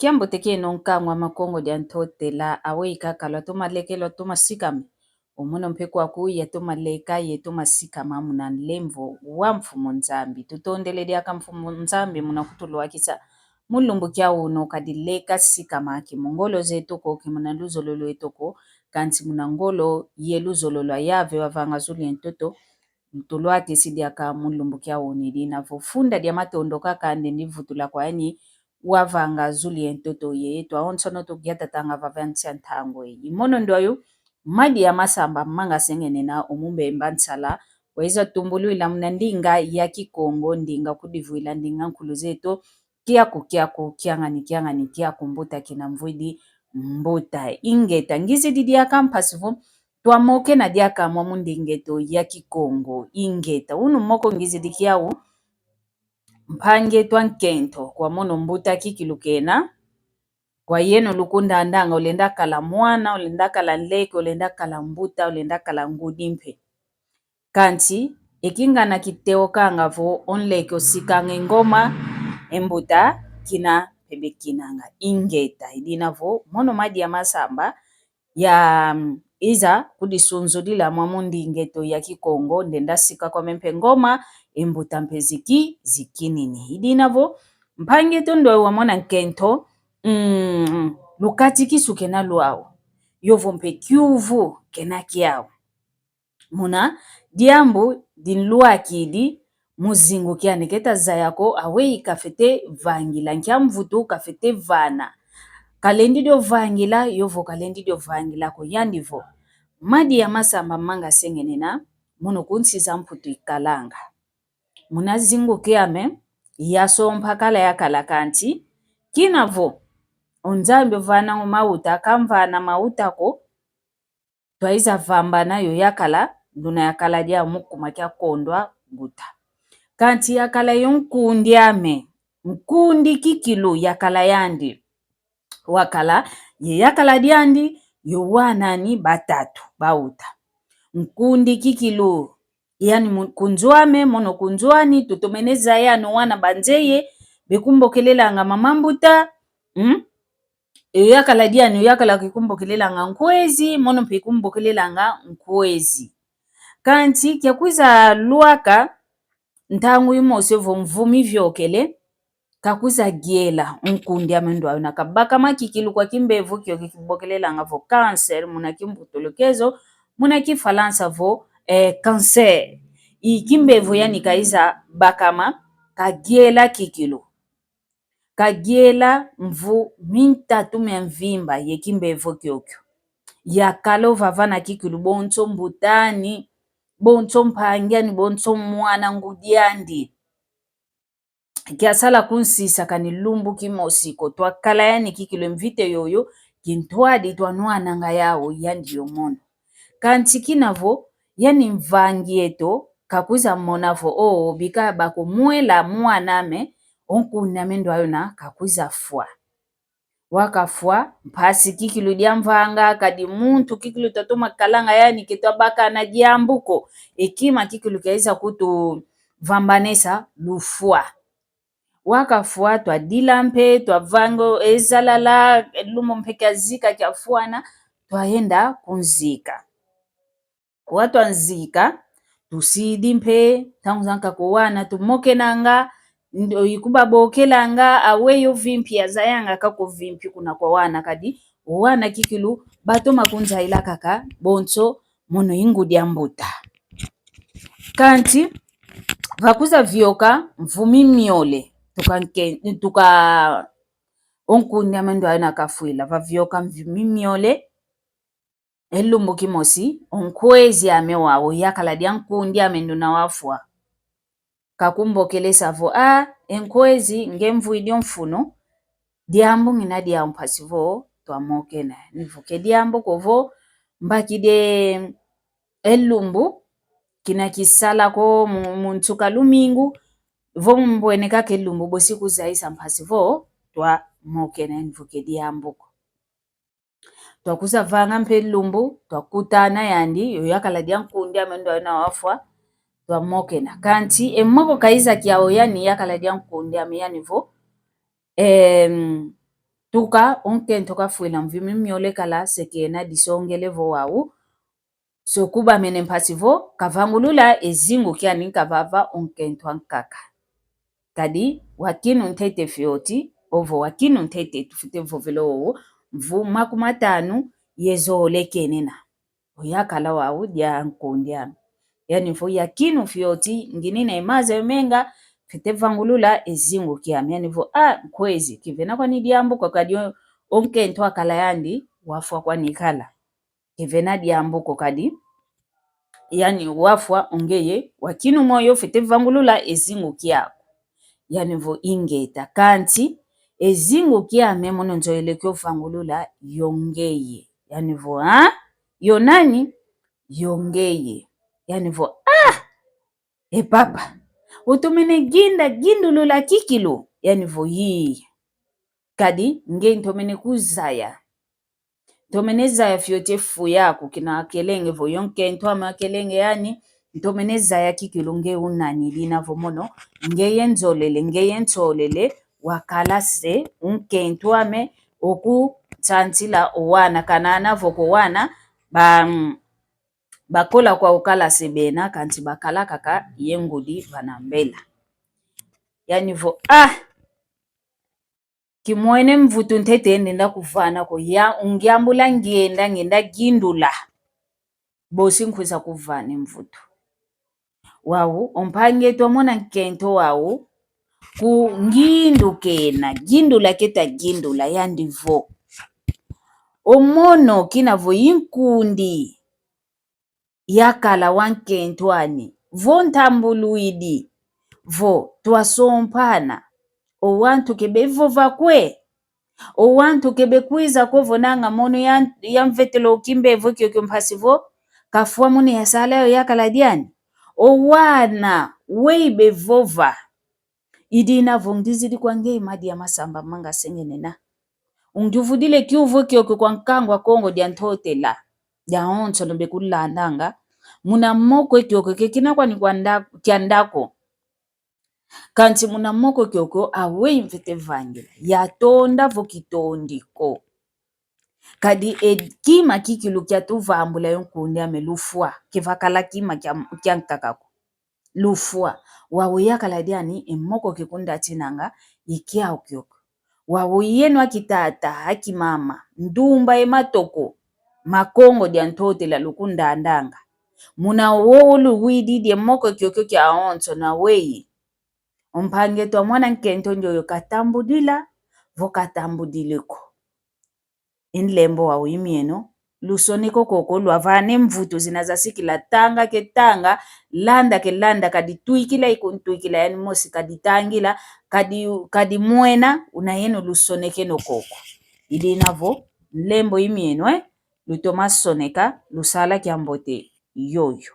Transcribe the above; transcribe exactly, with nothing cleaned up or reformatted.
Kiambote kieno nkangu a Makongo dia Ntotela, aweyi kaka lwatoma leke, lwatoma sikama. O mono mpe kwaku yatoma leka, yatoma sikama muna nlemvo wa Mfumu Nzambi. Tutondele diaka Mfumu Nzambi muna kutulwakisa mu lumbu kia unu, kadi leka sikama ki mu ngolo zeto ko, ki muna luzolo lweto ko, kansi muna ngolo ye luzolo lwa yave wavanga zulu ye ntoto, tulwatisi diaka mu lumbu kia unu. I dina vo funda dia matondo kaka ndendi vutula kwa yani wavanga zulu ye ntoto ye, twawonsono tukiatatanga vava nsi a ntangu eyi. I mono ndioyo, madia masamba manga sengenena o mumbemba nsala, weza tumbulwila muna ndinga ya Kikongo, ndinga kudivwila ndinga nkulu zeto, kiaku, kiaku, kiangani, kiangani, kiaku, mbuta kina mvwidi mbuta. Ingeta, ngizidi diaka mpasi vo twamokena diaka mwa mu ndinga eto ya Kikongo. Ingeta, unu moko ngizidi kiau, mpangi eto a nkento, kwa mono mbuta kikilu kena, kwa yeno lukundandanga, olenda kala mwana, olenda kala nleke, olenda kala mbuta, olenda kala ngudi mpe. Kansi, e kingana kiteokanga vo o nleke osikanga e ngoma, e mbuta kina mpe bekinanga. Ingeta, i dina vo mono madia masamba ya, mm, iza kudisunzulila mwa mu ndinga eto ya Kikongo, ndenda sika kwame mpe ngoma, e mbuta mpe ziki, zikinini. I dina vo mpangi eto ndioyo wamona nkento, mm, lukatikisu kena lwau, yovo mpe kiuvu kena kiau. Muna diambu dinlwakidi mu zingu kiani, keta zaya ko, aweyi kafete vangila, nkia mvutu kafete vana. Kalendi dio vangila, yovo kalendi dio vangila ko, yandi vo madia masamba manga sengenena, mono ku nsi za Mputu ikalanga. Muna zingu kiame, yasompa kala yakala kansi, kina vo o Nzambi ovana o mauta, kamvana mauta ko, twaiza vambana yo yakala, nduna yakala dia mu kuma kia kondwa mbuta. Kansi yakala yo nkundi ame, nkundi kikilu yakala yandi. Wakala, ye yakala diandi, yo wanani batatu, bauta. Nkundi kikilu, yani mu-, ku nzo ame, mono ku nzo ani, tutomene zaya yani o wana banzeye, bekumbokelelanga mama mbuta, mm? Yo yakala diani, yo yakala kikumbokelelanga nkwezi, mono mpe ikumbokelelanga nkwezi. Kansi kiakwiza lwaka, ntangu imosi vo mvumi viokele, kakwiza giela o nkundi ame ndwayo na kabakama kikilu kwa kimbevo kio kikibokelelanga vo cancer, muna kimbutulukezo, muna kifalansa vo, eh, cancer. I kimbevo yani kaiza bakama, kagiela kikilu. Kagiela mvu mintatu mia mvimba ye kimbevo kiokio. Yakala ovava na kikilu bonso mbuta ani, bonso mpangi ani, bonso mwana ngudi andi. Kiasala kunsisa kani lumbu kimosi ko, twakala yani kikilu e mvita yoyo, kintwadi twanwananga yau yandi yo mono. Kansi kina vo, yani mvangi eto, kakwiza mona vo, o, bika bakumwela mwana ame, o nkundi ame ndwayo na kakwiza fwa. Wakafwa, mpasi kikilu diamvanga, kadi muntu kikilu twatoma kalanga yani ke twabakana diambu ko, e kima kikilu kiaiza kutuvambanesa lufwa. Wakafwa, twadila mpe, twavanga e zalala, e lumbu mpe kiazika kiafwana, twayenda kunzika. Watwanzika, tusidi mpe, ntangu zankaka o wana tumokenanga, ndo ikubabokelanga, aweyi ovimpi yazayanga kaka ovimpi kuna kwa wana, kadi o wana kikilu batoma kunzayila kaka, bonso mono i ngudi a mbuta. Kansi, vakwiza vioka mvu mimiole, tuka nke-, tuka o nkundi ame ndwayo na kafwila, vavioka mvu mimiole, e lumbu kimosi, o nkwezi ame wau, yakala dia nkundi ame nduna wafwa. Kakumbokelesa vo, a, e nkwezi, nge mvwidi o mfunu, diambu ngina diau mpasi vo twamokena. Ni vo ke diambu ko vo, mbakidi e lumbu, kina kisala ko mu, mu nsuka lumingu, vo mbwene kaka e lumbu bosi kuzayisa mpasi vo twamokena, ni vo ke diambu ko. Twakwiza vanga mpe lumbu, twakutana yandi, yo yakala dia nkundi ame ndwayo na wafwa, twamokena. Kansi, e moko kaiza kiau yani yakala dia nkundi ame yani vo, em, Tuka o nkento kafwila mvimbi miole kala se kena disongele vo wau. So kubamene mpasi vo kavangulula e zingu kiani nkavava o nkento ankaka. Kadi wakinu ntete fioti, ovo wakinu ntete tufwete vovela owu, mvu makumatanu ye zole kenena. Oyakala wau dia nkundi ame. Yani vo yakinu fioti, nginina e maza yo menga, fwete vangulula e zingu kiame. Yani vo, ah, nkwezi, kivena kwani diambu ko kadi o, o nkento akala yandi, wafwa kwani kala. Kivena diambu ko kadi, yani wafwa o ngeye, wakinu moyo fwete vangulula e zingu kiaku. Yani vo ingeta, kanti e zingu kiame mono nzoele kio vangulula yo ngeye. Yani vo, ah? Yo nani? Yo ngeye. Yani vo, ah! E papa, utomene ginda, gindulula kikilu. Yani vo ii. Kadi nge ntomene kuzaya. Ntomene zaya fioti e fu yaku kina akelenge vo yo nkento ame akelenge yani. Ntomene zaya kikilu nge unani dina vo mono. Ngeye nzolele, ngeye nsolele, wakala se o nkento ame oku nsantila o wana kanana vo ko wana ba, mm, bakola kwa ukala se bena, kanti bakala kaka ye ngudi vana mbela. Yani vo, ah! Kimwene mvutu ntete ndenda kuvana ko, ya ungiambula ngienda, ngenda gindula. Bosi nkwiza kuvana e mvutu. Wau, o mpangi eto amona nkento wau, ku ngindu kena, gindula keta gindula, yandi vo. O mono kina vo i nkundi yakala wa nkento ani, vo ntambuluidi, vo twasompana, o wantu ke bevova kwe, o wantu ke bekwiza ko vo nanga mono ya, yamvetela o kimbevo kiokio mpasi vo kafwa mono yasala yo yakala diani. O wana, weyi bevova. Idina vo ngizidi kwa nge madi ya masamba manga sengenena. Ungiuvudile kiuvu kiokio kwa nkangu a Kongo dia Ntotela, diawonsono bekulandanga. Muna moko kiokio ke kina kwani kwa nda-, kia nda ko. Kanti muna moko kiokio aweyi mfwete vangila. Yatonda vo kitondi ko. Kadi e kima kikilu kiatuvambula yo nkundi ame lufwa, kivakala kima kia, kia nkaka ko. Lufwa, wau yakala diani e moko kikundatinanga, i kiau kiokio. Wau yeno akitata, akimama, ndumba ye matoko ma Kongo dia Ntotela lukundandanga. Muna wowo luwididi e moko kiokio kiawonsono aweyi. O mpangi eto amona nkento ndioyo katambudila, vo katambudile ko. I nlembo wau i mieno, lusoneka koko, lwavana e mvutu zina zasikila, tanga ke tanga, landa ke landa, kadi twikila ikuntwikila yani mosi, kadi tangila, kadi, kadi mwena, una yeno lusonekeno koko. Idina vo, nlembo i mieno, eh? Lutoma soneka, lusala kiambote yoyo.